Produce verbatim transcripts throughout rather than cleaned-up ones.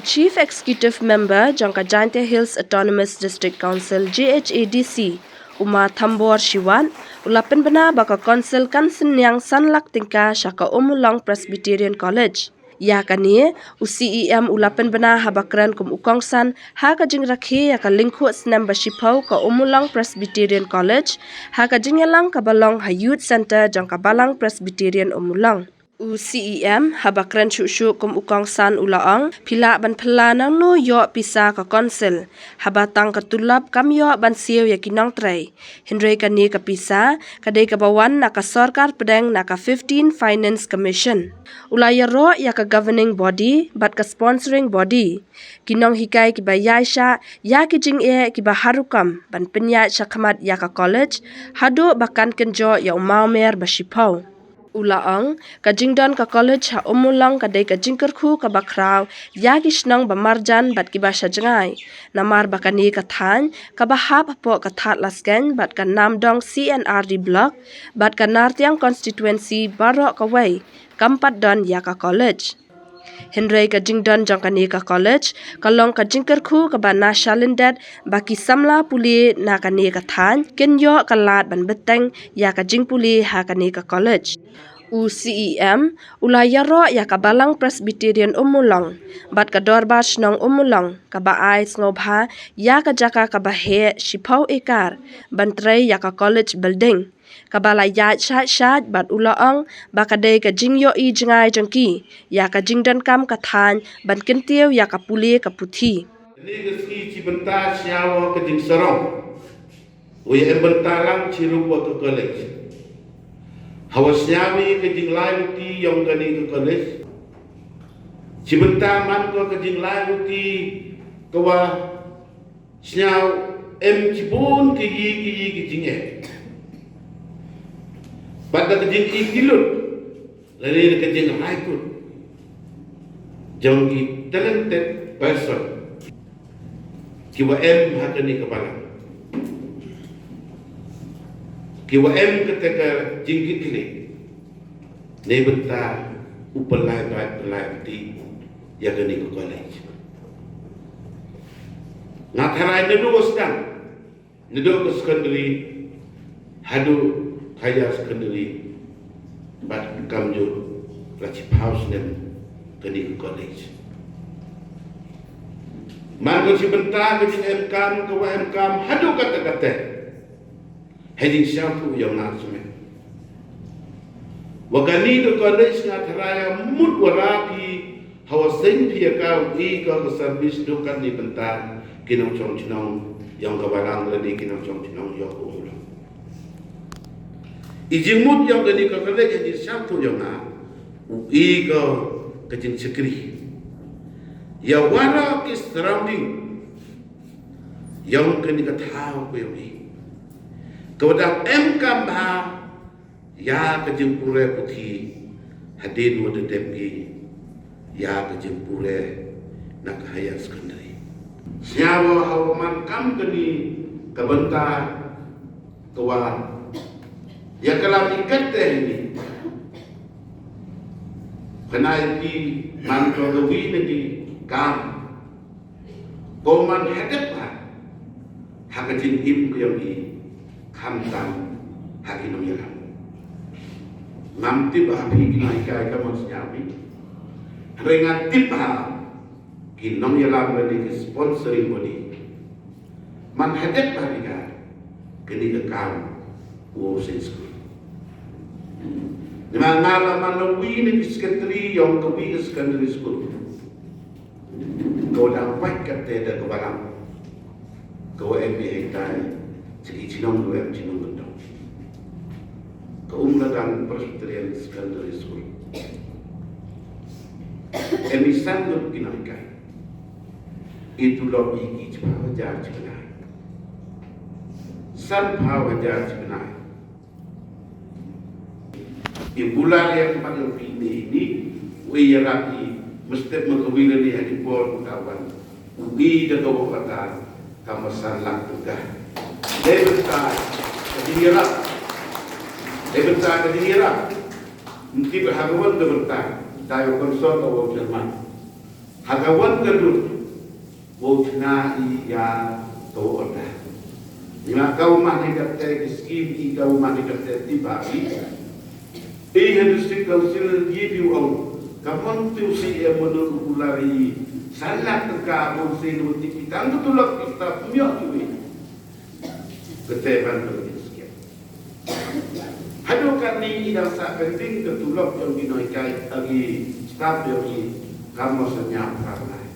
Chief Executive Member jong ka Jaintia Hills Autonomous District Council, J H A D C, u Ma Thambor Shiwat, u la pynbna ba ka Council kan synñiang san lak tyngka sha ka Ummulong Presbyterian College. Ïa kane, u C E M u la pynbna haba kren kum u kongsan ha ka jingrakhe ïa ka lyngkhuh snem ba shiphew ka Ummulong Presbyterian College, ha ka jingïalang kaba long ha Youth Centre jong ka Balang Presbyterian Ummulong. U C E M, haba kren shuh shuh kum u kongsan, u la ong, phi lah ban phylla nangno ïoh pisa ka Council, haba tang ka tulop kam ïoh ban siew ïa ki nongtrei. Hynrei kane ka pisa ka dei kaba wan na ka sorkar pdeng na ka fifteen Finance Commission. U la ïaroh ïa ka governing body bad ka sponsoring body, ki nonghikai kiba ïaishah ïa ki jingeh kiba har rukom, ban pynïaid shakhmat ïa ka college haduh ba kan kynjoh ïa u mawmer ba shiphew. U la ong, ka jingdon ka college ha Ummulong ka dei ka jingkyrkhu kaba khraw ïa ki shnong ba marjan bad kiba sha jngai. Namar ba kane ka thaiñ kaba hap hapoh ka Thadlaskein bad ka Namdong C and R D Block bad ka Nartiang Constituency baroh kawei kam pat don ïa ka college. Hynrei ka jingdon jong kane ka college ka long ka jingkyrkhu kaba na shalyndet ba ki samla pule na kane ka thaiñ kin ïoh ka lad ban bteng ïa ka jingpule ha kane ka college. U C E M u la ïaroh ïa ka Balang Presbyterian Ummulong bad ka Dorbar Shnong Ummulong kaba ai sngewbha ïa ka jaka kaba heh shiphew ekar ban trei ïa ka college building, kaba la ïaid shait shait bad u la ong ba ka dei ka jingïohi jngai jong ki ïa ka jingdonkam ka thaiñ ban kyntiew ïa ka pule ka puthi. Kane ka sngi shi bynta sñiaw ka jingsarong wa ïa em bynta lang chirup wa ka college. Hawa sñiaw ïa ka jinglai luti yong kane ka college, shi bynta man ko ka jinglai luti ka wa sñiaw em chibun ki yi ki yi ki jingeh. Bad da ka jingïeit ki lut, lane da ka jingrai kut jong ki talented person ki wa em ha kane ka balang, ki wa em kata ka jingkitkhlieh. Neibynta u pynlait bait pynlait bti ïa kane ka college. Nga tharai naduh u sdang, naduh ka secondary haduh higher secondary, bad kamjooh la chiphaw snem kane ka college. Man ka shi bynta ka jingem kam ka wa em kam haduh katta katta. Hei jingsngewthuh yong nga smet wa kane ka college, nga tharai mut wa ra phi hawa seng phi ïa ka u i ka ka service duh katne bynta ki nongchong chnong yong ka balang lane ki nongchong chnong yong ka umlong. I jingmut yong kane ka college, hei jingsngewthuh yong nga, u i ka ka jingshakri ïa waroh ki surrounding yong kane ka thaw ka yong i. Ka wa dang em kam bha ïa ka jingpule puthi hadien wa da dep ki ïa ka jingpule na ka higher secondary. Sñiaw hawa man kam kane ka bynta ka wa ïa ka lam i kat te hi ni. Kane i ki man ka ka wi na ki kam ko man hadep ha ha ka jingim ka yong i, khamtam ha ki nongïalam. Ngam tip ha phi ki nonghikai ka mon sñiaw phi. Hynrei nga tip ha ki nongïalam lane ki sponsoring body. Man hadep ha phi ka kane ka kam u seng school. Ni man nga la man la wi na ki secretary yong ka wi ka secondary school. Ka wa dang pait kate da ka balang ka wa em hi hangtai chi ki chnong wa em chnong ka dong ka Umladang Presbyterian Secondary School. Em hi san ngut ki nonghikai. I tulop i ki chiphaw hajar chi bnai, san phaw hajar chi bnai. I bular ïa ka mat ïa u phi ne i ni u i ïarap i mestep ma ka wi lane ha ki por u ta wan u i da ka wa kata ka ma san lak tyngka. Dei bynta ka jingïarap, dei bynta ka jingïarap. Nti ba ha ka wan ka bynta dei u konsol ka wa u Jerman. Ha ka wan ka dur, wow chna i ya ka wa order. Ni ma ka wa mane ka te ki skim i ka wa mane ka te ti ba i. I ha District Council yi bi ong, ka mon tu si e mon u la ri, san lak ka bon si no ti ki tang tu lak ki ta pumyo tu i. Ka te ban tu ki skim. Haduh katni i dang sah pending ka tulop yong ki nonghikai, agi staff yong ki kam masa nyam karnai.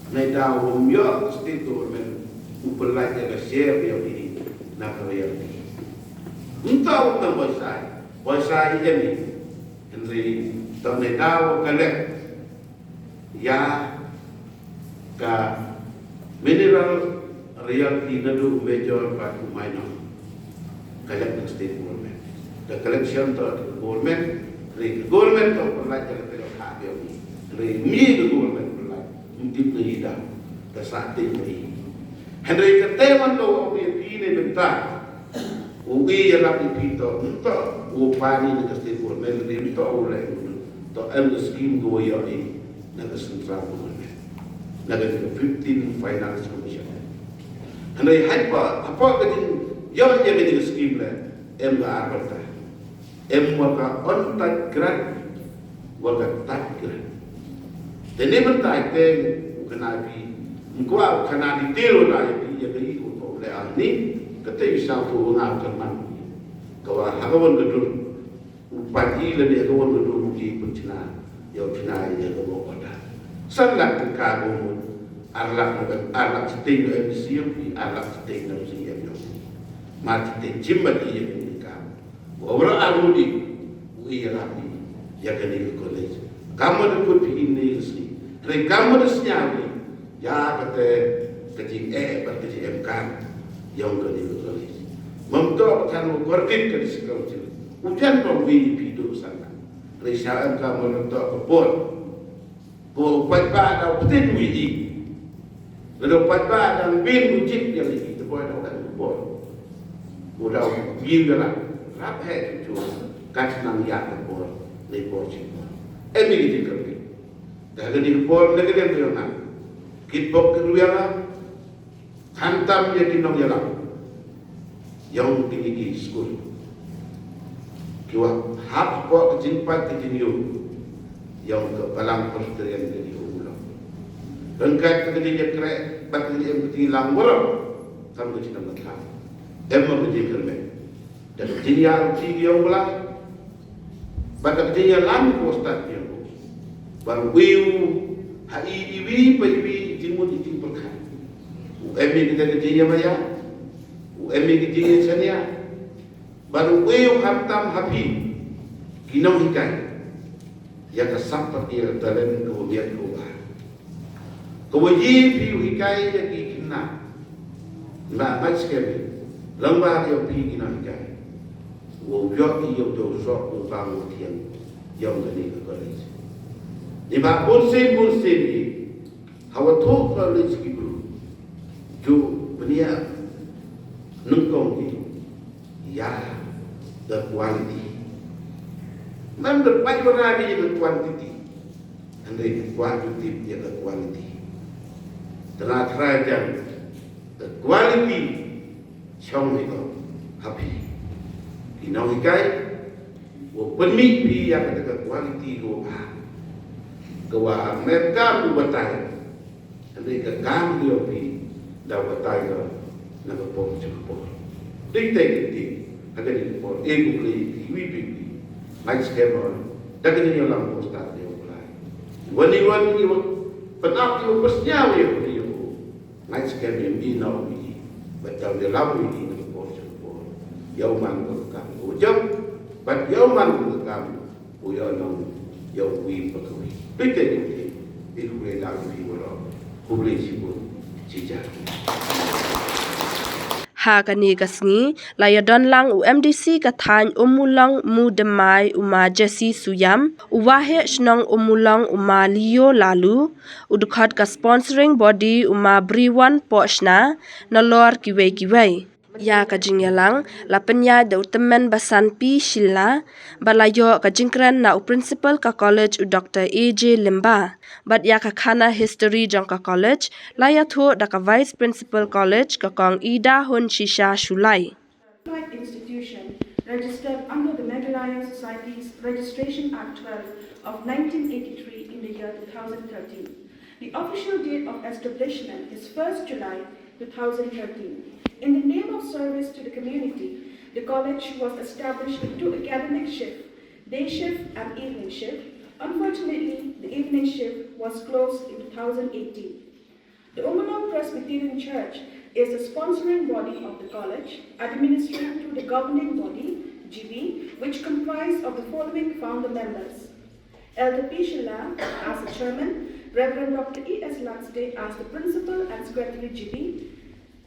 Nai da wong yo state government u pelai ya ka share yong ki na ka reality. Entah u tang boisai, boisai ini. Henry tang nai da wong kalek ya ka mineral royalty naduh u major bad u minor. Collect na state government. The collection to the government, the government to provide the federal hak ya ni. The mi the government provide. Mungkin na ida. The sate ni. Henry kate wan lo o ni pine benta. U i ya lap i pito, nto u pani na ka state government, nto u le, to em the scheme go ya i na ka central government, na ka fifteen Finance Commission. Hanai haipa apa ka jing ya ya ka jing scheme le, em ka arbata, em wa ka on touch grant, wa ka touch grant. Te ne ban tai te u kana bi, mkwa u kana di te lo da ya bi ya ka i ko to le ani, ka te i sa ko nga ka man. Ka wa ha ka wan ka dur. U pati la ne ka wan ka dur u ki pun china. Ya u china ya ka wa order. San lak ka ka go mu. Ar lak ka ar lak siteng no M C M P, ar lak siteng no M C M no. Ma siteng chim ba di ya ka ni ka. Wa wala ar mu di. U i ya lak ni. Ya ka ni ka college. Ka ma da kut pi in ni si. Re ka ma da snya ni. Ya kata ka jing eh bad ka jing em kan yong ka ni ka ni. Mem to ka than u kordit ka ni si ka u jing. U jan ba wi pi do sana. Re sha em ka mo to ka por. Ko pat ba da u tin wi di. Ko pat ba da bin u jik ya ni. Te boy da u por. Ko da u wi da la. Rap he tu. Ka nang ya ka por. Ni por jing. Em ni ki jing ka ni. Te ha kani ka por na ka liang ka yong nga. Kit bok ki ruyang nga. Khamtam ïa ki nongïalam. Yong kini ki skul. Ki wa hap hapoh ka jingpait ka jingïoh. Yong ka balang Presbyterian kani ka Umlong. Ryngkat ka jingïakhreh bad ka jingïalang waroh. Kam ka jingïalang. Em ka jingkyrmen. Da ka jingïalang ki yong Blai. Bad da ka jingïalang ko stad ïa u. Bad u ïoh ha i iwi pa iwi i jingmut i jingpyrkhat. U em ïa kita ka jingïamaya. U em ïa ka jingïashaniah. Bad u ïoh khamtam ha phi ki nonghikai. Ïa ka sapat ïa ka talent ka u miat ka u ba. Ka wa ïa phi u hikai ïa ki khynnah. Nga ngai skhem. Lang ba ïa phi ki nonghikai. Wa u ïoh ïa u dei u soh u bang u thiang. Ïa u kani ka college. Ni ba bun sien bun sien ni. Ha wa thoh college ki bru. Ju bniah nyngkong ki. Ïa ka quality. Mem da pait wa na ïa ka quantity. Hynrei ka quality ïa ka quality. Tengah try jan ka quality shong hi ko ha phi. Ki nonghikai wa pynmih phi ïa ka quality ko ha. Ka wa mem ka u batai. Hynrei ka kam ka ïoh phi da batai ka na ka por sha ka por. Dei te ki ti ha ka dei ka por e ku plei ki wi pi pi. Ngai skhem da ka dei ïoh lam ko stad ïoh plai. Wani wani ïoh penap ïoh pesnya ïoh pi ïoh. Ngai skhem ïoh mi na u mi. Ba da ïoh lam ïoh na ka por sha ka por. Ïoh man ko kam ko jam. Ba ïoh man ko kam. U ïa nong ïa u wi pa ka wi. Phi te ïa u wi. Phi khublei lang phi wa long. Khublei shibun. Shi jar. Ha kane ka sngi, la ïa don lang u M D C ka thaiñ Ummulong Mudemmai u ma Jesse Suyam, u waheh shnong Ummulong u ma Leo Lalu, u dkhot ka sponsoring body u ma Briwan Pohshna, nalor kiwei kiwei. Ïa ka jingïalang la pynïaid da u tymmen basan P Shylla, bad la ïoh ka jingkren na u principal ka college u Doctor A J Lyngba, bad ïa ka khana history jong ka college la ïathuh da ka vice principal college ka kong Ida Hun Shisha Shullai. Institution registered under the Meghalaya Societies Registration Act twelve of nineteen eighty-three in the year two thousand thirteen. The official date of establishment is first July two thousand thirteen. In the name of service to the community, the college was established with two academic shifts, day shift and evening shift. Unfortunately, the evening shift was closed in two thousand eighteen. The Ummulong Presbyterian Church is the sponsoring body of the college, administered through the governing body, G B, which comprised of the following founder members: Elder P Shylla as the chairman, Reverend Doctor E S Langste as the principal and secretary, G B,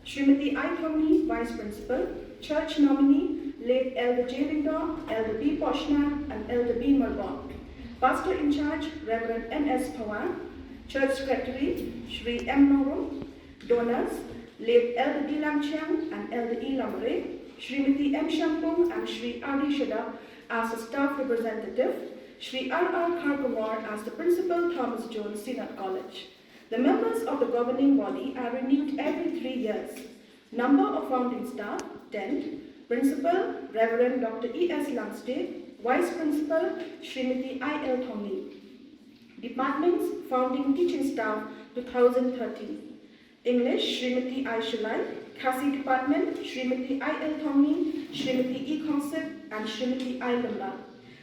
Srimati I Thongni, vice principal, church nominee, late Elder J Lyngdoh, Elder B Poshna, and Elder B Myrbong. Pastor in charge, Reverend N S Pawar. Church secretary, Shri M Nongrum. Donors, late Elder D Langchiang and Elder E Lamare, Srimati M Shangpung and Shri R D Shadap as the staff representative, Shri R R Kharkongor as the principal, Thomas Jones Synod College. The members of the governing body are renewed every three years. Number of founding staff, ten. Principal, Reverend Doctor E S Langste. Vice Principal, Srimati I L Thongni. Departments, founding teaching staff, two thousand thirteen. English, Srimati I Shullai. Khasi Department, Srimati I L Thongni, Srimati E Khongsip, and Srimati I Lyngba.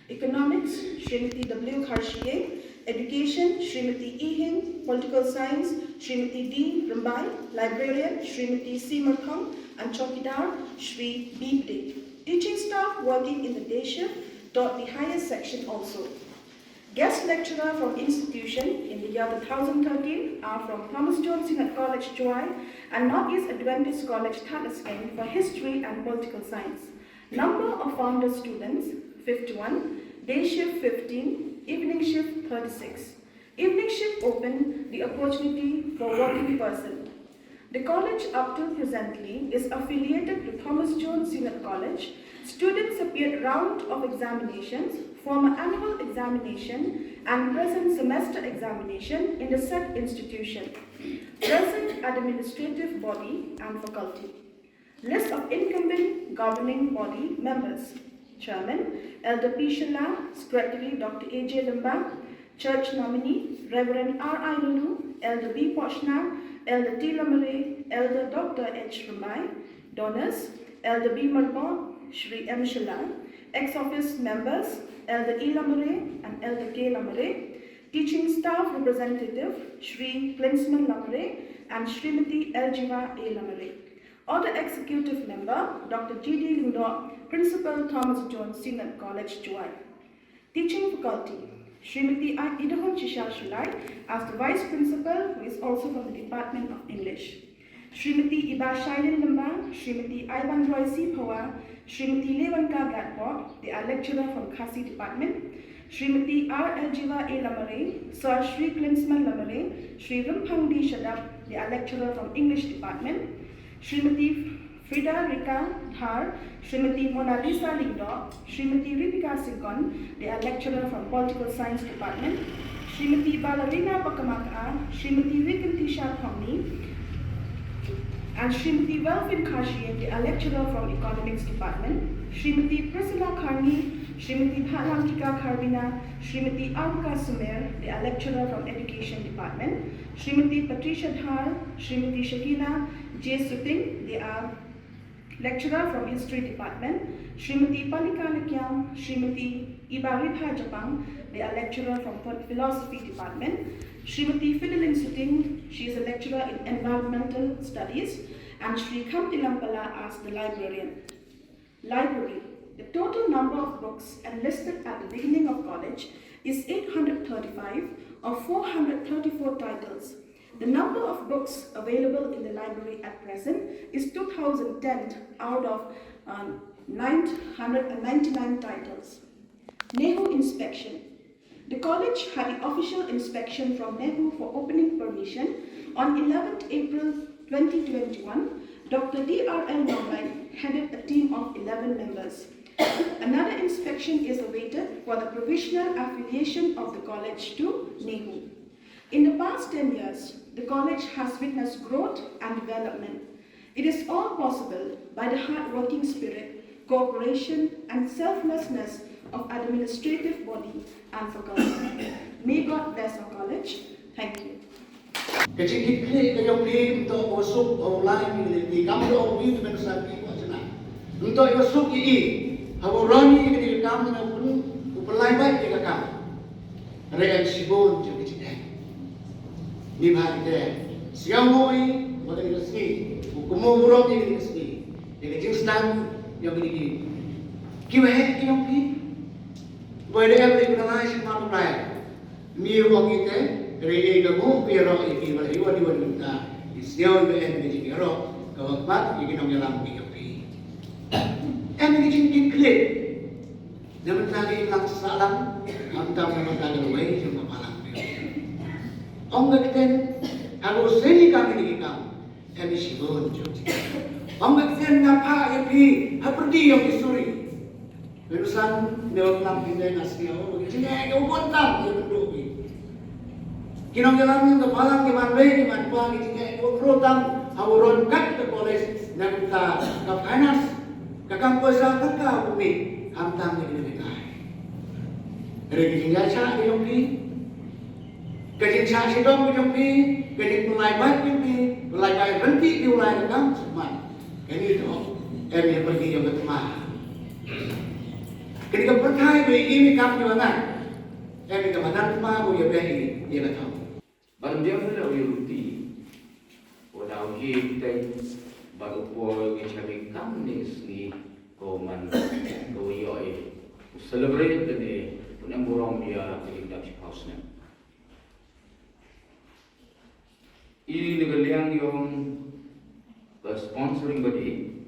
Economics, Srimati W Kharshiing. Education, Srimati E Hing. Political Science, Srimati D Rymbai. Librarian, Srimati C Myrthong, and Chowkidar, Shri B Pde. Teaching staff working in the day shift taught the highest section also. Guest lecturer from institution in the year two thousand thirteen are from Thomas Jones Synod College, Jowai, and Northeast Adventist College, Thadlaskeiñ, for history and political science. Number of founder students, fifty-one, day shift, fifteen, evening shift, thirty-six. Evening shift open the opportunity for working person. The college up till presently is affiliated to Thomas Jones Synod College. Students appeared round of examinations, former annual examination and present semester examination in the said institution. Present administrative body and faculty. List of incumbent governing body members. Chairman, Elder P Shylla. Secretary, Doctor A J Lyngba. Church nominee, Reverend R I Laloo, Elder B Poshna, Elder T Lamare, Elder Doctor H Rymbai. Donors, Elder B Myrbong, Shri M Shylla. Ex office members, Elder E Lamare and Elder K Lamare. Teaching staff representative, Shri Klinsmann Lamare and Srimati Eljiva A Lamare. Other executive member, Doctor G D Lyngdoh, Principal, Thomas Jones Synod College, Jowai. Teaching faculty, Srimati I- Idahun Shisha Shullai as the Vice Principal, who is also from the Department of English. Srimati Iba Shailin Lyngba, Srimati Aibanroi C Pawar, Srimati Lewanka Gatbok, they are lecturer from Khasi Department. Srimati R Eljiva A Lamare, Sir Shri Klinsmann Lamare, Shri Rymphang D Shadap, they are lecturer from English Department. Srimati Frida Rika Dhar, Srimati Mona Lisa Lyngdoh, Srimati Ripika Syngkon, they are lecturer from Political Science Department. Srimati Ballerina Pakamaka, Srimati Wikentisha Thongni, and Srimati Welfin Kharshiing, they are lecturer from Economics Department. Srimati Priscilla Kharni, Srimati Bhalamtika Kharbina, Srimati Aruka Sumer, they are lecturer from Education Department. Srimati Patricia Dhar, Srimati Shakina J Suting, they are lecturer from History Department. Srimati Palika Lakiang, Srimati Ibaripha Japang, they are lecturer from Phil- Philosophy Department. Srimati Fidelin Suting, she is a lecturer in Environmental Studies. And Shri Khamtilam Pala as the librarian. Library. The total number of books enlisted at the beginning of college is eight hundred thirty-five, of four hundred thirty-four titles. The number of books available in the library at present is two thousand ten out of, um, nine hundred ninety-nine titles. NEHU inspection. The college had the official inspection from NEHU for opening permission on eleventh April twenty twenty-one, Doctor D R L Nonglait headed a team of eleven members. Another inspection is awaited for the provisional affiliation of the college to NEHU. In the past ten years, the college has witnessed growth and development. It is all possible by the hard-working spirit, cooperation, and selflessness of administrative body and faculty. May God bless our college. Thank you. Ka jingkitkhlieh ka jong phi mynta ka suk ba u lai ni, ki kam da u wi tu ben sa ki ko jana. Mynta ka suk i i ha u roni ka ni kam na u pun u pelai bai ka kam. Re em shibun jong ki jingeh. Ni ba te siang mo i ba ka ni ka sngi u kumo u roni ka ni ka sngi. Ka jingsdang jong ki ki wa he ki jong phi. Ba da em re ka lai shi ma u lai. Ni wang ite, re e ka mu, pi ro e pi ba iwa iwa ni ta. Isiau iwa em ni ji ro, ka wang pat, i ki nong yalam ki ka pi. Em ni jingkitkhlieh. Na mynta ki lang salang, mynta na mynta ka wei, jong ka palang pi. Ong ka kten, ha ko seni kam ni ki kam, em ni shibun jong. Ong ka kten na pa e pi, ha perdi yong ki suri. Penusan ne wan lam pinde ngas ne o, jingeh ne u bun tam ne u bun duh. Ki nongïalam ka balang ki man bei ki man pa ki jingeh ne u bun tam ha u ron kat ka college ne ka, ka finance, ka kam pisa ka ka u mi ham tam ne ne kai. Re ki jingeh cha ki yong ki. Ka jingshah shadom ka jong phi, ka jingpynlait bad ka jong phi, pynlait bad rynti phi u Blei ka kam sukmat. Kane to, em ïa pyrdi ïa ka tma. Kane ka pyrthai ba ïa im ïa kam ïa ngan. Em ïa ka madan tma ba ïa beh ïa ka thong. Ban diam na ïa ruti. Wa dau hi tei bad u poi ngi chami kam ni sngi ko man ko ïa i. Celebrate kane, pun em burom ïa ka jingdap shi phaw snem. I ni ka liang yong ka sponsoring body,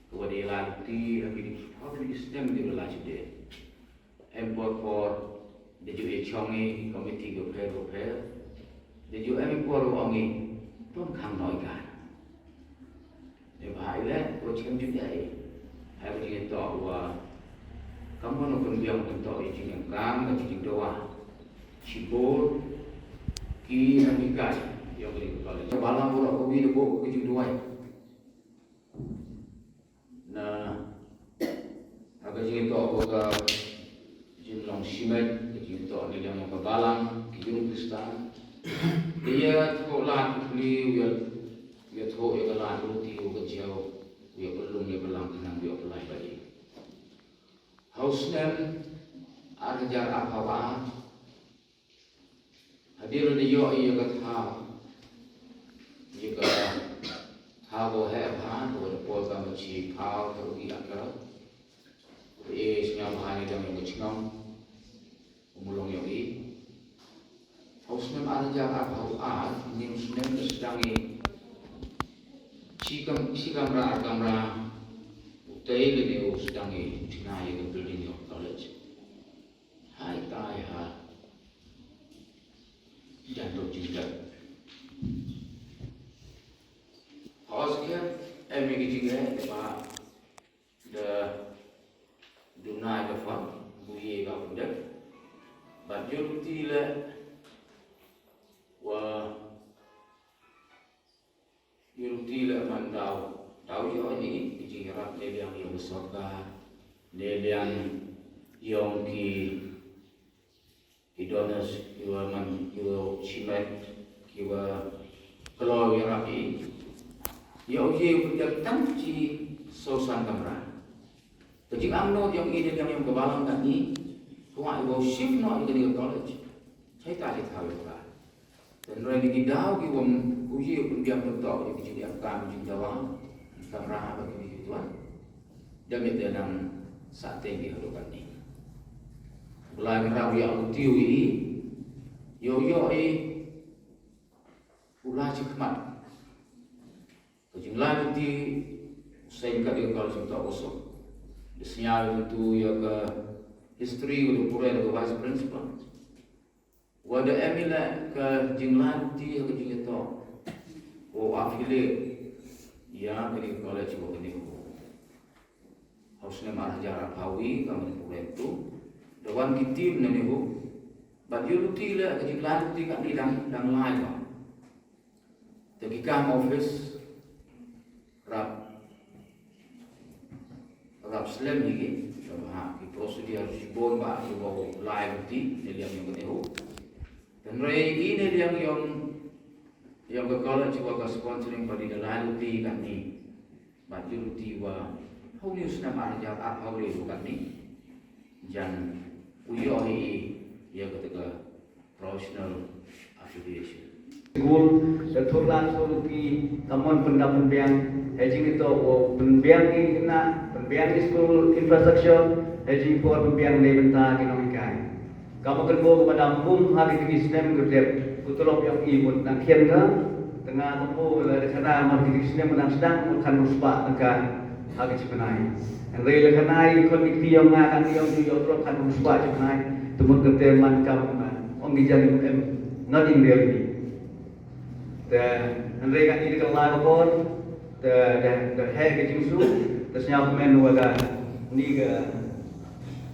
ka body la ti ha ki, ha ki stem di la chi de. Em por por de ju e chong i committee ko pher ko pher. De ju em por ong i ton khang noi ka. Ïa ba hai leh, ko chicken ju dei. Hai ba jingïatoh wa kam mano pynbiang pyntoh ïa jingïakam bad jingdawa. Shibun ki nonghikai ïa ka jingkhuslai. Ba la murah ko wi da bok ka jingduwai. Na ha ka jingïatoh ba ka jinglong shimet, ka jingïatoh ne liang ka balang ki jong Khristan. Ïa thoh lad u pli, ïa thoh ïa ka lad ruti u ka jiaw, ïa pynlong ïa pynlang khnang ïa pynlai ba i. Ha u snem ar hajar arphew ar, hadien ba da ïoh ïa ka thaw, ïa ka thaw ko heh bha, ko da poi ka ma chi phaw ka ruti akar. Ko e sngewbha ïa ka jong ka chnong. U mulong ïa i. Ha u snem ar hajar arphew ar, ni u snem da sdang i. Shi kam, shi kamra ar kamra. U tei lane u sdang i, u chna ïa ka building ïa ka college. Hai tai ha. Jan dok jingdep. Ha u skem, em ïa ka jingeh, ba da duna ïa ka fund, bu ïa ka fund. Bad ïa ruti leh, wa ïa ruti leh man daw, daw ïa ni, ki jingïarap ne liang ïa ka sorkar, ne liang ïong ki Ki donors, ki wa man, ki wa shimet, ki wa kloi ïarap i. Ïa u ye u pynjah tang chi saw san kamra. Ka jingangnud ïong i ne liang ïong ka balang kane, kwah i wa u shift noh ïa kane ka college. Chai ta chi thaw ïa ka. Tynrai na ki daw ki wa u ye u pynbiang pyntok ïa ki jingïakam jingdawa. Kamra ba ki tuan. Dang ïa te nang sa teng ki haduh kane. U Blai Kynrad u ïa u tiew i, ïoh ïoh i, u la chi khmat. Ka jinglai lynti, u seng ka dei ka jingtoh ka suk. Da sñiaw ïa u tu ïa ka history u da pure da ka vice principal. Wa da em i leh ka jinglai lynti ha ka jingïatoh. Wa u affiliate. I Ïa kane ka college wa kane ka. Ha u snem ar hajar arphew wei ka mane ka tu. Da wan ki team na ne hu. Bad ïa luti le ka jinglai luti ka ni dang dang lai ba. Te ki kam office rap rap slem hi ki. Ha ki procedure shibun ba ïa ba lai luti ne liang ïa kane hu. Tynrai i ne liang ïong ïong ka college wa ka sponsoring body da lai luti katni. Bad ïa luti wa hau ni u snem ar hajar arphew le katni. Jan u ïoh hi ïa kata ka professional affiliation. School da thurlan suluti kamon pyndap pynbiang. Hei jingito wa pynbiang i na pynbiang i school infrastructure. Hei jingpor pynbiang ne bynta ki nonghikai. Kaba kynmaw kaba dang bum ha ki timi snem ka dep u tulop ïong i mut nang khian ka. Tengah kynmaw la da khana ma ki timi snem nang sdang mut khan muspah tengah ha ki chipnai. Hynrei la khana i khon ki kti ïong nga kan ïong i ïong tulop khan muspah chipnai. Te mut ka te man kam ong ki jan em not in reality. Te hynrei ka ni ka la ka por te da da he ka jingsu te sñiaw kmen wa ka ni ka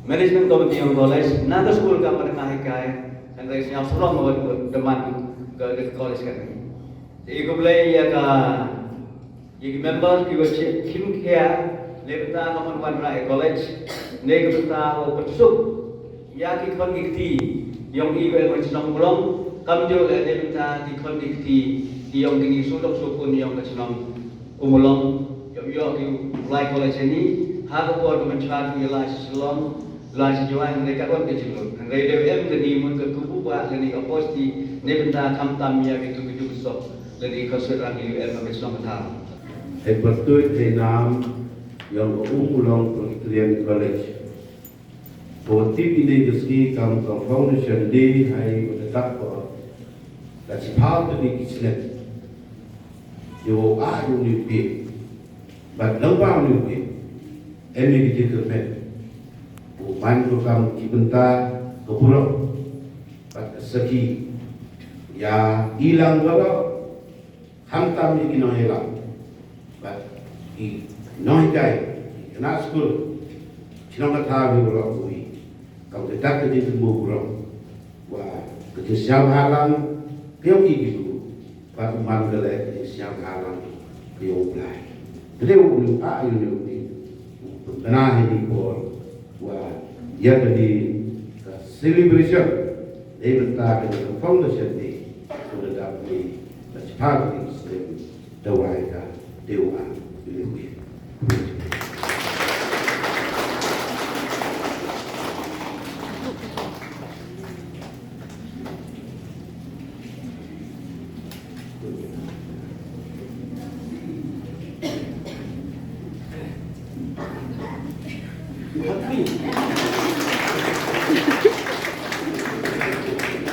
management committee of college na ka school ka ma da ka hikai hynrei sñiaw sarong wa da man ka ka college ka ni. Te i ko blei ya ka ya ki member ki wa chim khia le bynta ka man wan ra e college ne ka bynta wa pynsuk. Ïa ki khon ki kti ïong i ba chnong Umulong kam jur le ne bynta ki khon ki kti ïong ki ni sudok sukun ïong ka chnong Umulong ïong ïong ki lai college ni ha ka por ka manchar ki la Shillong la Jowai ne ka wan ka jinglut ne de em ka ni mun ka kubu ba ka ni ka posti ne bynta kam tam ïa ki tu ki tu sok le ni ka sut rang ïong em ka chnong ka. Hei patut hei nam ïong ka Umulong Presbyterian College. Ko tip ine ka sngi kam ka foundation day hai ko ta tak ko. Ta chi phau ta ni ki snem. Yo a yo ni pi. Bat nang pa ni pi. Em ni ki kyrmen. Ko man ko kam ki bynta ko puro. Bat saki. Ya ilang ko. Khamtam ïa ki nongïalam bad ki nonghikai, ki khynnah skul, ki nongkynmaw ïa u lok uwi. Kam ka dak ka jingkynmaw burom wa ka jingsñiaw bhalang ka ïong ki ki bu bad u man ka leh ka jingsñiaw bhalang ka ïong u Blai. Ka dei u ah ïa u ni u pynbna hi ni por wa ïa ka ni ka celebration. Dei bynta ka ni ka foundation day. Ko da dap ni na chipha ka ni sdem da wai ka dei wa ni wi.